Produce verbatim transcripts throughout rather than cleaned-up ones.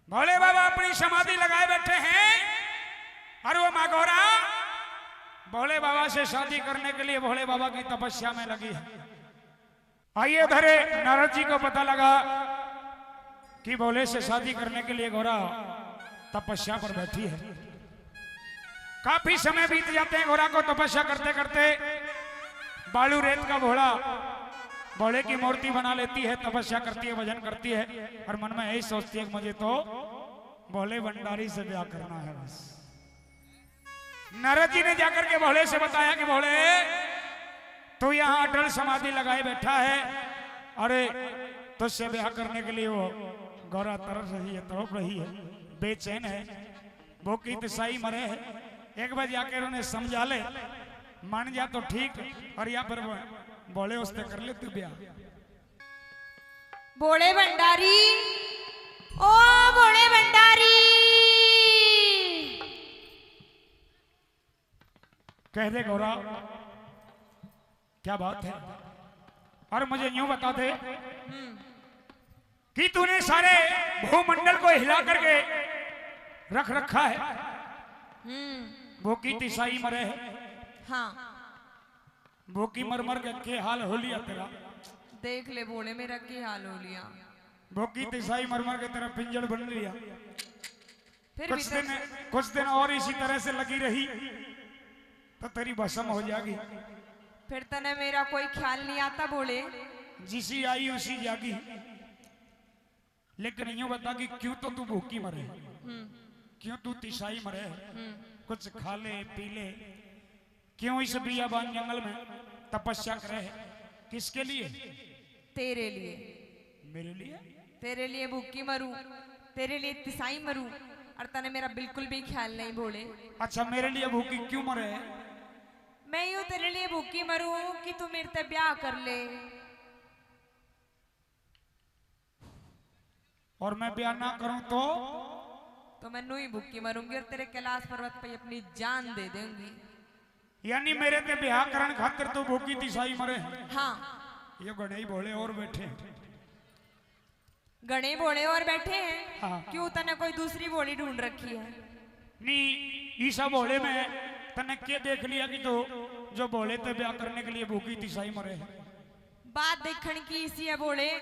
भोले बाबा अपनी समाधि लगाए बैठे हैं और वो माँ गौरा भोले बाबा से शादी करने के लिए भोले बाबा की तपस्या में लगी है। आइए, इधर नारद जी को पता लगा कि भोले से शादी करने के लिए गौरा तपस्या पर बैठी है। काफी समय बीत जाते हैं गौरा को तपस्या करते करते। बालू रेत का भोला भोले की मूर्ति बना लेती है, तपस्या करती है, भजन करती है और मन में यही सोचती है कि मुझे तो भोले भंडारी से ब्याह करना है बस। नारद जी ने जाकर के भोले से बताया कि भोले, तू यहाँ अटल समाधि लगाए बैठा है, अरे, तुझसे ब्याह करने के लिए वो गौरा तरस रही है, तड़प रही है, बेचैन है, भूखी तिसाई मरे है। एक बार जाकर उन्हें समझा ले, मान जा तो ठीक, और या फिर वो भोले उससे कर ले तू ब्याह। भोले भंडारी, ओ भोले भंडारी। कह दे गौरा, क्या बात है? और मुझे यूं बता दे हम्म। कि तूने सारे भूमंडल को हिला करके रख रखा है। हम्म। भूखी तिसाई मरे है। हाँ। भूखी मर मर के के हाल हो लिया तेरा। देख ले भोले, मेरा के हाल हो लिया। भूखी तिसाई मर मर के तेरा पिंजड़ बन लिया। फिर कुछ भी तो दिन, कुछ दिन और इसी तरह से लगी रही तो तेरी भस्म हो जाएगी। फिर तने मेरा कोई ख्याल नहीं आता भोले। जिसी आई उसी जागी। लेकिन यूं बता कि क्यों तो तू भूखी मरे, हम्म। क्यों तू तिसाई मरे? हम्म। कुछ खा ले, पी ले, क्यों इस बियाबान जंगल में तपस्या करे है? किसके लिए? तेरे लिए। मेरे लिए? तेरे लिए भूखी मरूं, तेरे लिए तिसाई मरूं, और तने मेरा बिल्कुल भी ख्याल नहीं भोले। अच्छा, मेरे लिए भूखी क्यों मरे है? मैं यूं तेरे लिए भूखी मरूं कि तू मेरे ते ब्याह कर ले। और मैं ब्याह ना करूं तो? तो मैं नू ही भूखी मरूंगी और तेरे कैलाश पर्वत पे अपनी जान दे दूंगी। यानी मेरे ते ब्याह करण खातिर तू भूखी तिसाई मरे? हाँ। ये घणे ही भोले और बैठे हैं। घणे भोले और बैठे हैं। हाँ। क्यों, तने कोई दूसरी भोली ढूंढ रखी है? नहीं, ईसा भोले में तने के देख लिया कि तो जो भोले ते ब्याह करने के लिए भूखी तिसाई मरे है? बात देखण की इसी है भोले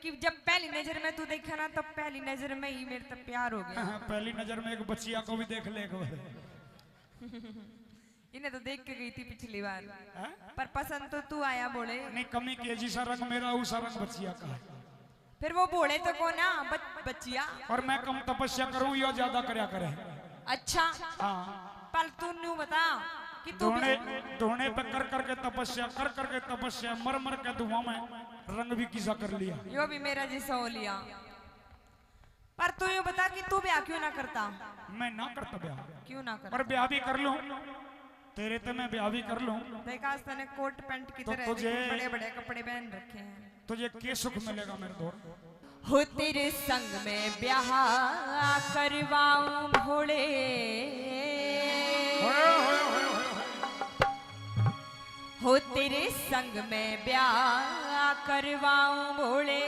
कि जब पहली नजर में तू देखा ना, तो पहली नजर में ही मेरे ते प्यार हो गया। हाँ, पहली नजर में एक बच्चिया को भी देख ले एक बार। इन्हें तो देख के गई थी पिछली बार। हाँ? पर पसंद तो तू आया भोले। नहीं, कमी के जिसा रंग मेरा, उसा रंग बच्चिया का है। फिर वो भोले तो को ना, बच-, बच्चिया। और मैं कम तपस्या करूं, यो ज्यादा करया करे। अच्छा। हाँ। पर तू न्यू बता कि तू धोने, धोने पे कर करके तपस्या, कर करके तपस्या, मर मर के धुआं में रंग भी किसा कर लिया। यो भी मेरा जैसा हो लिया। पर तू यूं बता कि तू ब्याह क्यों ना करता? मैं ना करता ब्याह। क्यों ना करता? पर ब्याह भी कर लूं, तेरे ते मैं ब्याह भी कर लूं। देख, आज तने कोट पैंट की तो तरह तुझे बड़े-बड़े कपड़े पहन रखे हैं। तुझे के सुख मिलेगा मेरे दोस्त? हो तेरे संग में ब्याह करवाऊं भोले। होए, होए, होए, होए। हो तेरे संग में ब्याह करवाऊं भोले,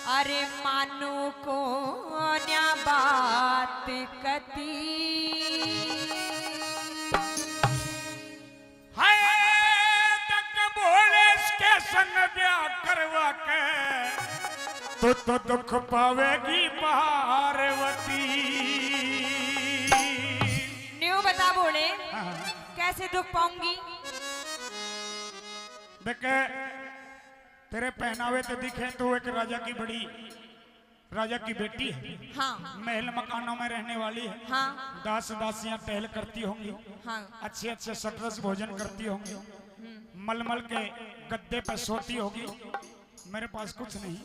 अरे मानू कोन्या बात कती। हाय तक भोले के संग ब्याह करवा के तू तो दुख पावेगी पार्वती। न्यू बता भोले, हाँ। कैसे दुख पाऊंगी? देख, तेरे पहनावे तो दिखे, तू एक राजा की बड़ी, राजा की बेटी है। हाँ। महल मकानों में रहने वाली है। हाँ। दास दासियां टहल करती होंगी। हाँ। अच्छे अच्छे सटरस भोजन करती होंगी। हम्म। मलमल के गद्दे पर सोती होगी। मेरे पास कुछ नहीं।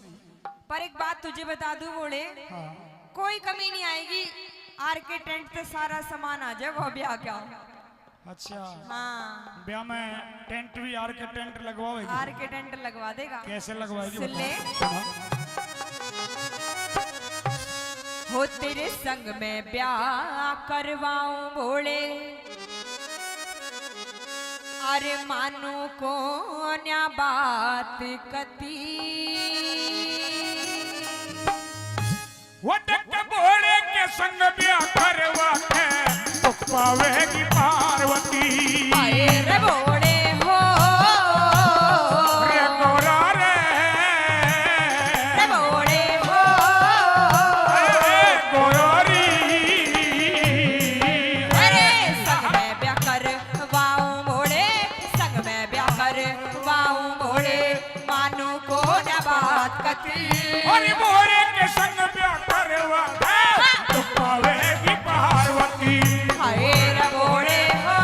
पर एक बात तुझे बता दूं भोले, हाँ। कोई कमी नहीं आएगी। आर के टेंट से सारा सामान आ जाएगा ब्याह का। अच्छा। हाँ। ब्याह में टेंट भी आर के टेंट लगवाओगे? आर के टेंट लगवा देगा। कैसे लगवाएगी, सुन बताओ। ले। हाँ। हो तेरे संग में ब्याह करवाऊं भोले, अरे मानू कोन्या बात कती। अरे भोले के संग ब्याह करवा दे, तो पावेगी पार्वती। हाय रे भोले हो।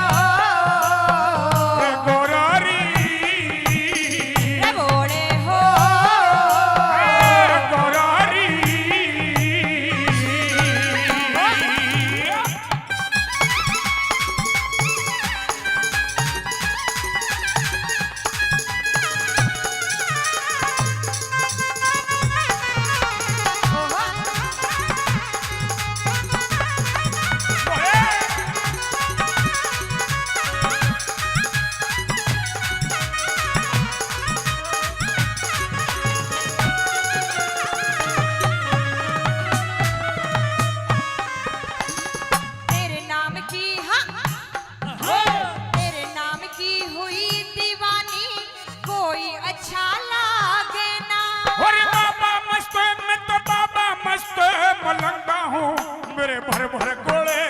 रे गोरारी। रे भोले हो। रे गोरारी। तेरे नाम की, हाँ, तेरे नाम की हुई दीवानी, कोई अच्छा लागे ना। अरे बाबा मस्त, मैं तो बाबा मस्त मलंगा हूँ, मेरे भर भर गोले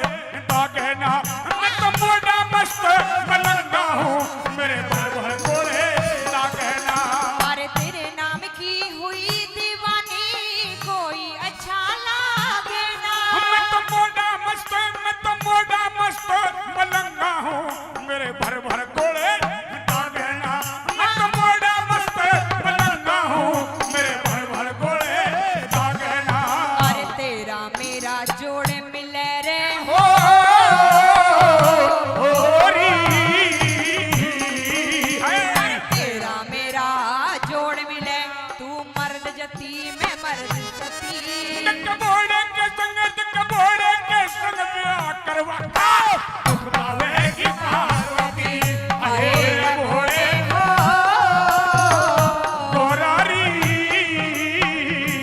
दागे ना। मैं तो मोटा मस्त मलंगा हूँ, मेरे भर भर गोले दागे ना। अरे तेरे नाम की हुई दीवानी, कोई अच्छा लागे ना। मैं तो मोटा मस्त, मैं तो मोटा मस्त मलंगा हूँ, मेरे भर भर गोले दागे ना। मैं तो मोटा मस्त मलंगा हूँ, मेरे भर भर गोले दागे ना। अरे तेरा मेरा जोड़ मिले रे। हो, हो री। अरे तेरा मेरा जोड़ मिले, तू मर्द जती, मैं मर्द जती। कबोड़े के संग, कबोड़े के संग ब्याह करवा। दुख पावेगी पार्वती। अरे रे भोले हो। गोरारी।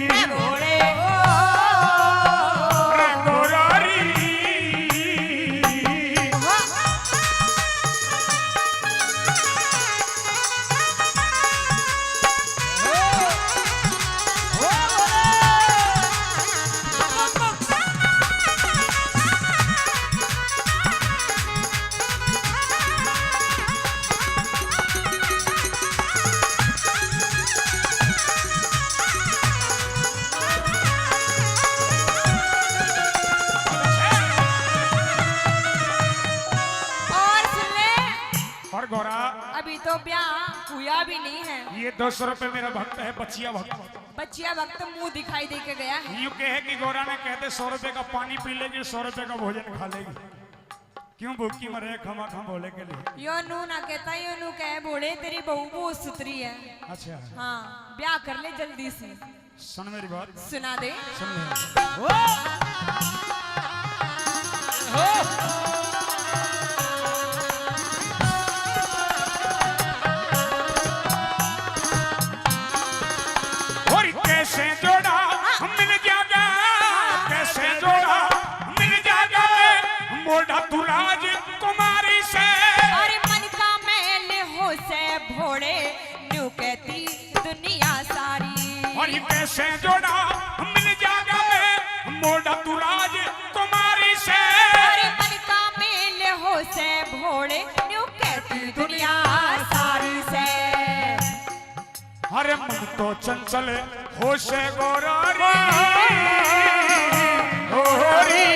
रे भोले हो। रे गोरारी। और सुन ले। और गोरा। अभी तो ब्याह हुआ भी नहीं है। ये दो सौ रुपए मेरा भक्त है, बचिया भक्त। बचिया भक्त मुंह दिखाई दे के गया है। यूं कहे कि गोरा ने कहते सौ रुपए का पानी पी लेगी, सौ रुपए का भोजन खा लेगी। क्यों भूखी मरे खमा खम भोले के लिए? यो नू ना कहता, यो नू कहे, "भोले, तेरी बहू बहुत सुथरी है।" अच्छा। हाँ, ब्याह कर ले जल्दी से। सुन मेरी बात। सुना दे। सुन ले। ओ! ओ! और कैसे जोड़ा मिल जाएगा, कैसे जोड़ा मिल जाएगा, मोड़ा तू राजकुमारी से। अरे मन का मैल हो से भोले, न्यू कहती दुनिया सारी। और कैसे जोड़ा मिल जाएगा मैं, मोड़ा तू राजकुमारी से। अरे मन का मैल हो से भोले, न्यू कहती दुनिया सारी से। अरे मन तो चंचल होश है गोरा रे, गोरी।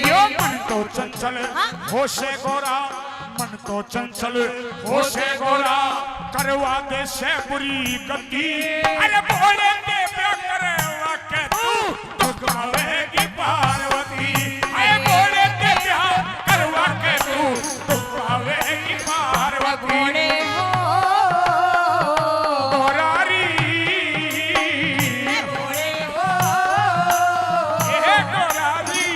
यो मन तो चंचल हाँ। होश है गोरा, मन तो चंचल होश है गोरा, करवा दे से बुरी गति। अरे भोले के ब्याह करवा के तू दुख पावेगी पार्वती। अरे भोले के ब्याह करवा के तू दुख पावेगी पार्वती। भोले हो। गोरारी। भोले हो। हे गोरारी।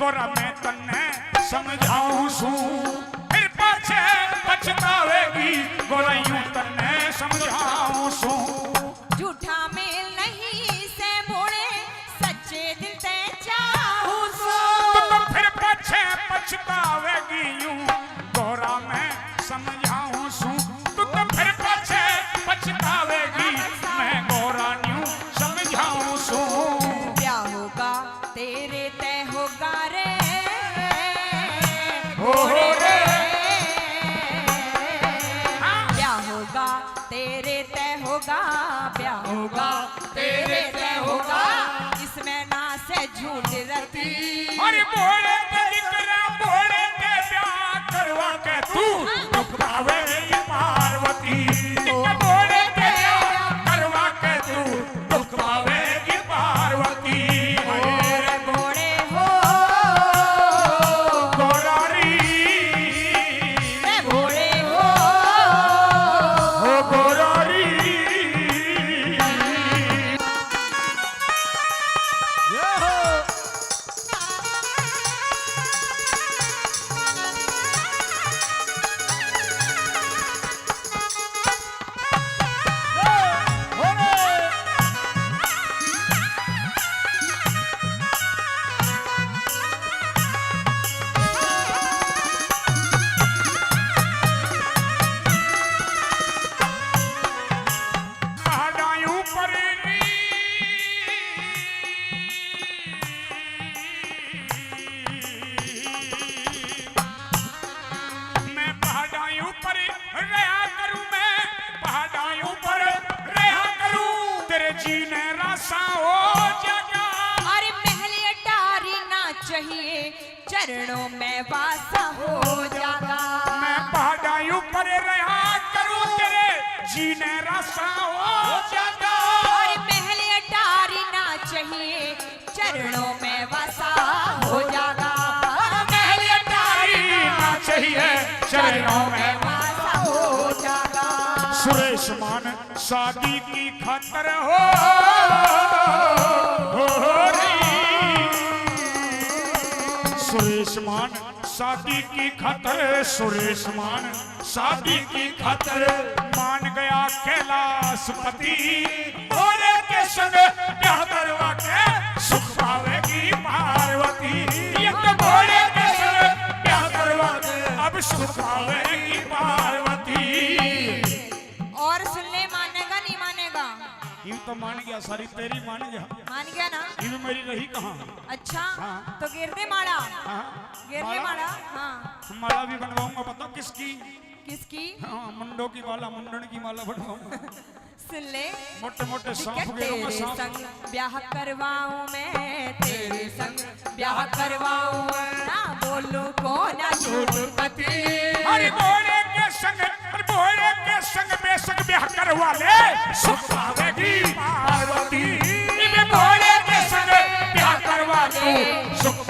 गोरा मैं तन्ने समझाऊं सूं, फिर पाछे पछतावेगी। गोरा यूं तन्ने समझाऊं सूं। झूठा मेल नहीं से भोले, सच्चे दिल ते चाहूं सूं। तो, तो फिर पाछे पछतावेगी यूं, गोरा मैं समझाऊं सूं। तू तो फिर पाछे पछतावेगी, मैं गोरा न्यू समझाऊं सूं। ब्याह होगा तेरे तय होगा रे। हो, हो रे। हाँ। ब्याह होगा तेरे तय होगा, ब्याह होगा तेरे तय होगा। इसमें ना से झूठ रती। अरे भोले के जिक्रा, भोले के ब्याह करवा के तू दुख पावेगी पार्वती। भोले के ब्याह करवा के तू दुख पावेगी पार्वती। अरे भोले हो गोरारी, भोले हो, हो गोरारी। जय हो। पहाड़ां ऊपर नी, मैं पहाड़ां ऊपर रहा करूं, मैं पहाड़ां ऊपर रहा करूं, तेरे जीने रासा हो जागा। अरे महल अटारी ना चाहिए, चरणों में वासा हो जागा। मैं पहाड़ां ऊपर रहा करूं, तेरे जीने रासा हो जागा। अरे महल अटारी ना चाहिए, चरणों में वासा हो जागा। महल अटारी ना चाहिए, चरणों में वासा हो जागा। सुरेश मान शादी की खातर हो, हो री। सुरेश मान शादी की खातर, सुरेश मान शादी की खातर मान गया कैलाशपति। भोले के संग ब्याह करवा के सुख पावेगी पार्वती। ये तो भोले के संग ब्याह करवा के अब सुख पावेगी पार्वती। और सुन ले, मानेगा नहीं मानेगा? यूं तो मान गया, सारी तेरी मान गया। मान गया ना? यूं मेरी रही कहाँ? अच्छा, हाँ। तो गेर दे माला। हाँ। गेर दे माला? माला? हाँ। माला भी बनवाऊंगा, पता किसकी? किसकी? हाँ, मुंडों की माला, मुंडन की माला बनवाऊंगा। सुन ले। मोटे मोटे सांप गेरूंगा, तेरे सांप। संग ब्याह करवाऊं मैं, तेरे संग ब्याह करवाऊं, ना बोलूं को ना झूठ पति। अरे भोले के संग, अरे भोले के संग बेशक ब्याह करवा ले, सुख पावेगी पार्वती। इबे भोले के संग ब्याह करवा तू, सुख